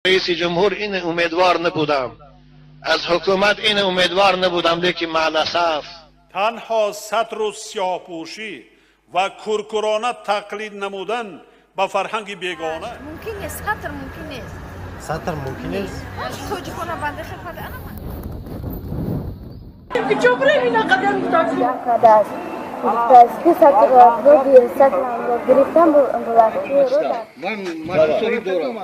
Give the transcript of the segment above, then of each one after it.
Раиси ҷумҳур ин умедвор набудам, аз ҳукумат ин умедвор набудам, лекин маъласаф. Танҳо сатру сиёҳпӯшӣ ва куркурона тақлид намудан ба фарҳанги бегона мумкин нест, сатр мумкин нест. Сатр мумкин нест. Тоҷикона банда хел. Ман мошин соҳиб дорам.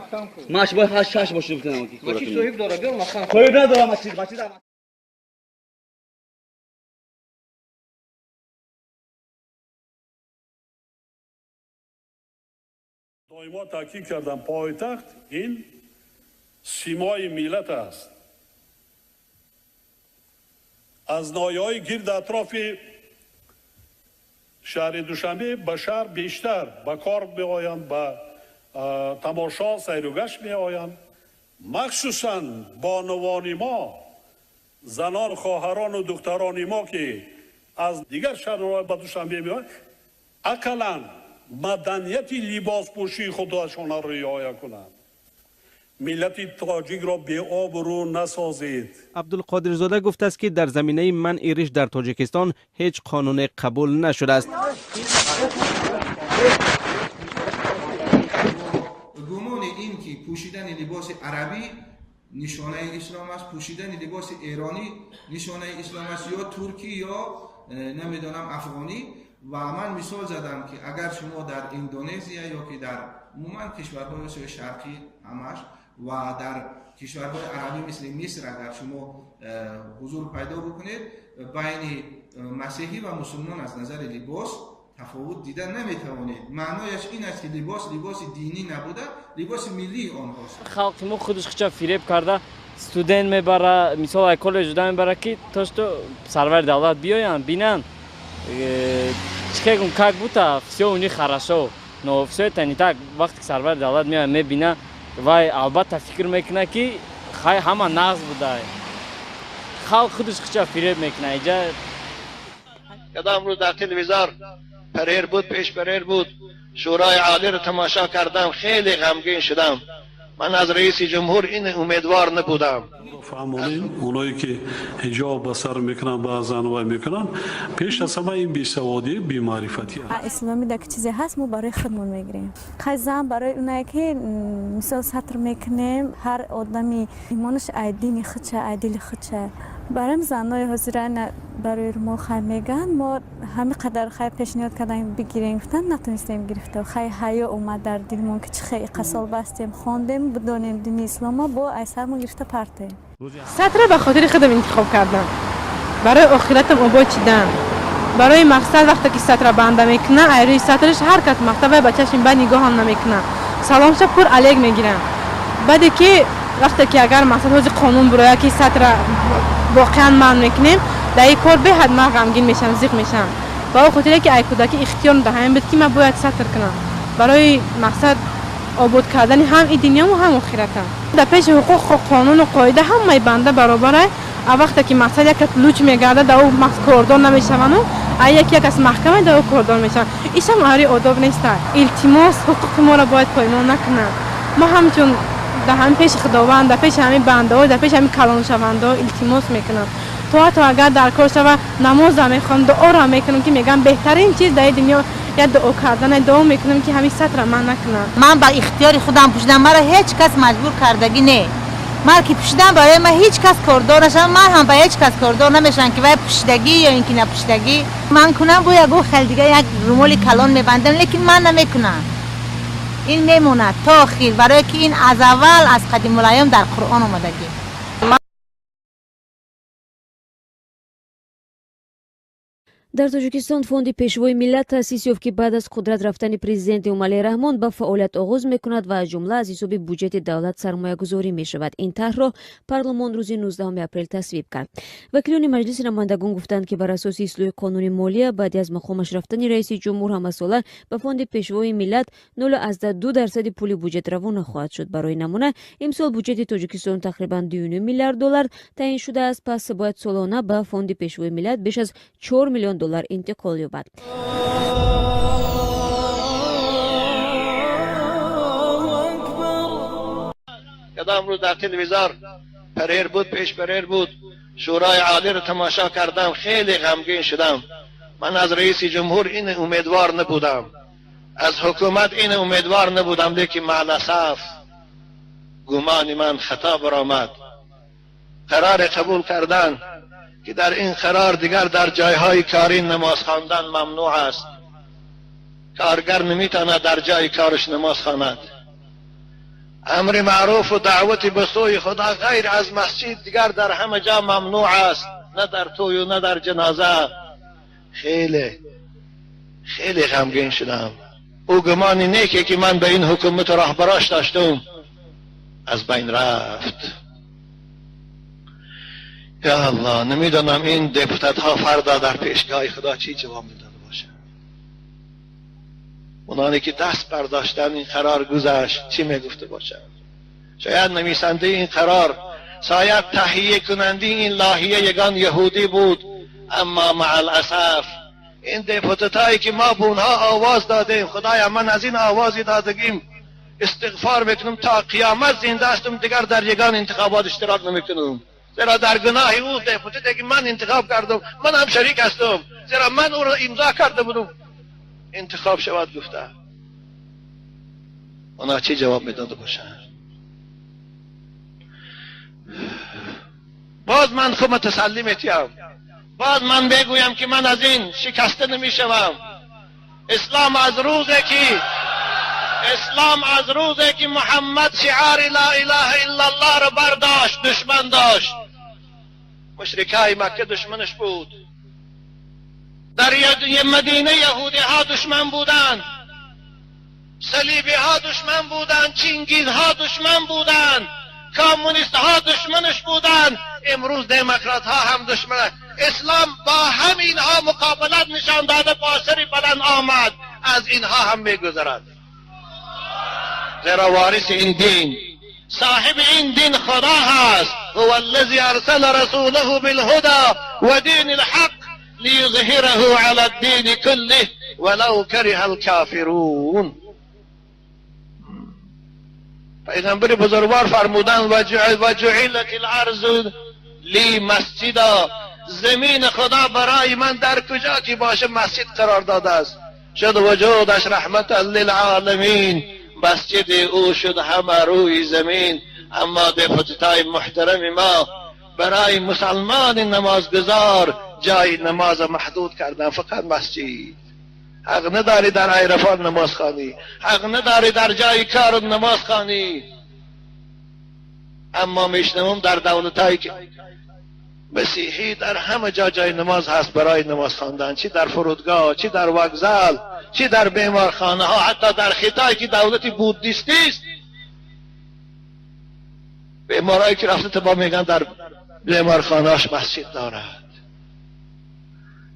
Маш бояд ҳашт шаш мошин битонам ки Мошин соҳиб дора, биёр махан. Соҳиб надорам мошин, мошин. Доимо таъкид кардам, пойтахт ин симои миллат аст. Аз ноҳияҳои гирди атрофи шаҳри Душанбе ба шаҳр бештар ба кор меоянд, ба тамошо, сайругашт меоянд. Махсусан бонувони мо, занон, хоҳарону духтарони мо, ки аз дигар шаҳрҳо ба Душанбе меоянд, ақаллан маданияти либоспӯшии худашонро риоя кунанд. Миллати тоҷикро беобрӯ насозед. Абдулқодирзода гуфтааст, ки дар заминаи манъи риш дар Тоҷикистон ҳеҷ қонуне қабул нашудааст. Гумони ин ки пӯшидани либоси арабӣ нишонаи ислом аст, пӯшидани либоси эронӣ нишонаи ислом аст, ё туркӣ, ё намедонам афғонӣ. Ва ман мисол задам, ки агар шумо дар Индонезия ё ки дар умуман кишварҳои Осиёи Шарқӣ ҳамаш ва дар кишварҳои арабӣ мисли Миср агар шумо ҳузур пайдо бикунед, байни масеҳӣ ва мусулмон аз назари либос тафовут дида наметавонед. Маънояш ин аст, ки либос либоси динӣ набуда, либоси миллии онҳост. Халқи мо худаш хича фиреб карда, студент мебара, мисол, ай коллеҷ уда мебара, ки то что сарвари давлат биёянд, бинанд, чихегум, как будто всё у них хорошо, но всё это не так. Вақте ки сарвари давлат меояд, мебина, вай албатта фикр мекунад, ки хай ҳама нағз будай. Халқ худаш хича фиреб мекунад иҷа. Кадом рӯз дар телевизор پریر بود، پیش پریر بود، شورای عالی رو تماشا کردم، خیلی غمگین شدم. من از رئیس جمهور این امیدوار نبودم. Фаҳмонем, оное ки ҳиҷоб ба сар мекунанд, баъзан вай мекунанд, пеш аз ҳама ин бесаводӣ, бемаърифатӣ. Исломӣ дар ки чизе ҳаст, мо барои худмон мегирем. Хай, зан барои онае ки мисол сатр мекунем, ҳар одами имонаш ай дини худша, ай дили худша. Барои занои ҳозира барои румол хай мегӯянд, мо ҳамин қадар хай пешниҳод кардем, бигирем гуфтан, натонистем гирифта. Хай, ҳаё омад дар дилмон, ки чӣ хел иқа сол бастем, хондем, бидонем дини ислома, бо ай сармон гирифта партоем. Сатра ба хотири худам интихоб кардам, барои охиратам обод чидан. Барои мақсад, вақте ки сатра банда мекунам, ай рӯи сатраш ҳар кас мактаб ба чашми бад нигоҳам намекунам, саломша пур алек мегирам. Баъде ки вақте ки агар мақсад ҳози қонун бурояд, ки сатра воқеан манъ мекунем, дар ин кор беҳад ман ғамгин мешавам, зиқ мешавам, ба он хотире ки ай кӯдакӣ ихтиёр даҳам буд, ки ман бояд сатр кунам барои мақсад обод кардани ҳам и дунёму ҳам охиратам. Дар пеши ҳуқуқ, қонуну қоида ҳамаи банда баробарай. А вақте ки мақсад як кас луч мегардад, дар ӯ кордор намешавану, а яки як кас маҳкама, дар ӯ кордор мешаванд, ишам ари одоб неста. Илтимос, ҳуқуқи моро бояд поймол накунанд. Мо ҳамчун дар ҳамин пеши Худованд, дар пеши ҳамин бандаҳо, дар пеши ҳамин калоншавандаҳо илтимос мекунам, то ҳатто агар дар кор шава, намозам мехонам, дуоро мекунам, ки мегӯям беҳтарин чиз дар дунё як дуо кардан, дуо мекунам, ки ҳамин сатра ман накунам. Ман ба ихтиёри худам пӯшидам, маро ҳеҷ кас маҷбур кардагӣ не. Ман ки пӯшидам, барои ман ҳеҷ кас кордор нашавам, ман ҳам ба ҳеҷ кас кордор намешавам, ки вай пӯшидагӣ ё ин ки напӯшидагӣ. Ман кунам, бо ягон хел дига як румоли калон мебандам, лекин ман намекунам. Ин мемонад то охир, барое ки ин аз аввал, аз қадимулайём дар Қуръон омадагӣ. Дар Тоҷикистон фонди Пешвои миллат таъсис ёфт, ки баъд аз қудрат рафтани президент Эмомалӣ Раҳмон ба фаъолият оғоз мекунад ва аз ҷумла аз ҳисоби буҷети давлат сармоягузорӣ мешавад. Ин тарҳро парлумон рӯзи 19 апрел тасвиб кард. Вакилони Маҷлиси намояндагон гуфтанд, ки бар асоси ислоҳи қонуни молия баъди аз мақомаш рафтани раиси ҷумҳур ҳамасола ба фонди Пешвои миллат 0,2 дарсади пули буҷет равона хоҳад шуд. Барои намуна, имсол буҷети Тоҷикистон тақрибан 2 миллиард доллар таъин шудааст, пас бояд солона ба фонди Пешвои миллат беш аз 4 миллион доллар интиқол ёбад. کدام روز در تلویزیون پریر بود، پیش پریر بود، شورای عالی رو تماشا کردم، خیلی غمگین شدم. من از رئیس جمهور این امیدوار نبودم، از حکومت این امیدوار نبودم، لیکن مع الاسف گمان من خطا برآمد. قرار قبول کردن که در این قرار دیگر در جایهای کاری نماز خواندن ممنوع است. کارگر نمیتواند در جای کارش نماز خواند. امر معروف و دعوت به سوی خدا غیر از مسجد دیگر در همه جا ممنوع است، نه در توی و نه در جنازه. خیلی خیلی غمگین شدم. او گمان نیکی که من به این حکومت راهبراش داشتم از بین رفت. یا الله، نمیدانم این دپوتت ها فردا در پیشگاه خدا چی جواب میداده باشه. اونانی که دست برداشتن این قرار گذشت چی میگفته باشند؟ شاید نویسنده این قرار، شاید تهیه کننده این لاحیه یگان یهودی بود، اما مع الاسف این دپوتت هایی که ما به اونها آواز دادیم، خدایا من از این آوازی دادگیم استغفار میکنم تا قیامت زنده هستم، دیگر در یگان انتخابات اشتراک نمیکنم، زیرا در گناه او دپوتت که من انتخاب کردم من هم شریک هستم، زیرا من او را امضا کرده بودم انتخاب شود گفته. اونا چی جواب میداده باشن؟ باز من خود تسلی میتیم، باز من بگویم که من از این شکسته نمیشوم. اسلام از روزی که محمد شعار لا اله الا الله را برداشت دشمن داشت. مشرکای مکه دشمنش بود، در مدینه یهودی ها دشمن بودند، صلیبی ها دشمن بودند، چینگیز ها دشمن بودند، کمونیست ها دشمنش بودند، امروز دموکرات ها هم دشمن. اسلام با همینها مقابلت نشان داده، با سری بلند آمد، از اینها هم میگذرد، زیرا وارث این دین، صاحب این دین خدا هست. هو الذی ارسل رسوله بالهدى ودین الحق لیظهره علی الدین كله ولو کره الكافرون. پیغمبر بزرگوار فرمودند و جعلت الارض لی مسجدا، زمین خدا برای من در کجا که باشه مسجد قرار داده است. شد وجودش رحمت للعالمین، مسجد او شد همه روی زمین. اما دپوتتای محترم ما برای مسلمان نمازگزار جای نماز محدود کردن، فقط مسجد. حق نداری در عرفان نماز خوانی، حق نداری در جای کار نماز خوانی. اما میشنوم در دولتایی که مسیحی در همه جا جای نماز هست برای نماز خواندن، چی در فرودگاه، چی در وگزل، چی در بیمارخانه ها، حتی در خطایی که دولت بودیستی است، بیمارایی که رفته تبا میگن در بیمارخانه هاش مسجد دارد.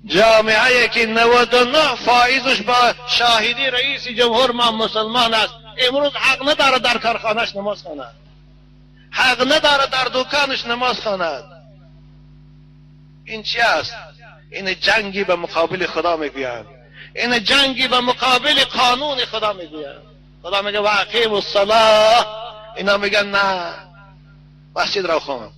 جامعه که 99 فایزش با شاهدی رئیس جمهور ما مسلمان است، امروز حق نداره در کارخانهش نماز خواند، حق نداره در دکانش نماز خواند. این چی است؟ این جنگی به مقابل خدا میگویند، این جنگی به مقابل قانون خدا میگویند. خدا میگه و اقیموا الصلاه، اینا میگن نه مسجد را خواهم.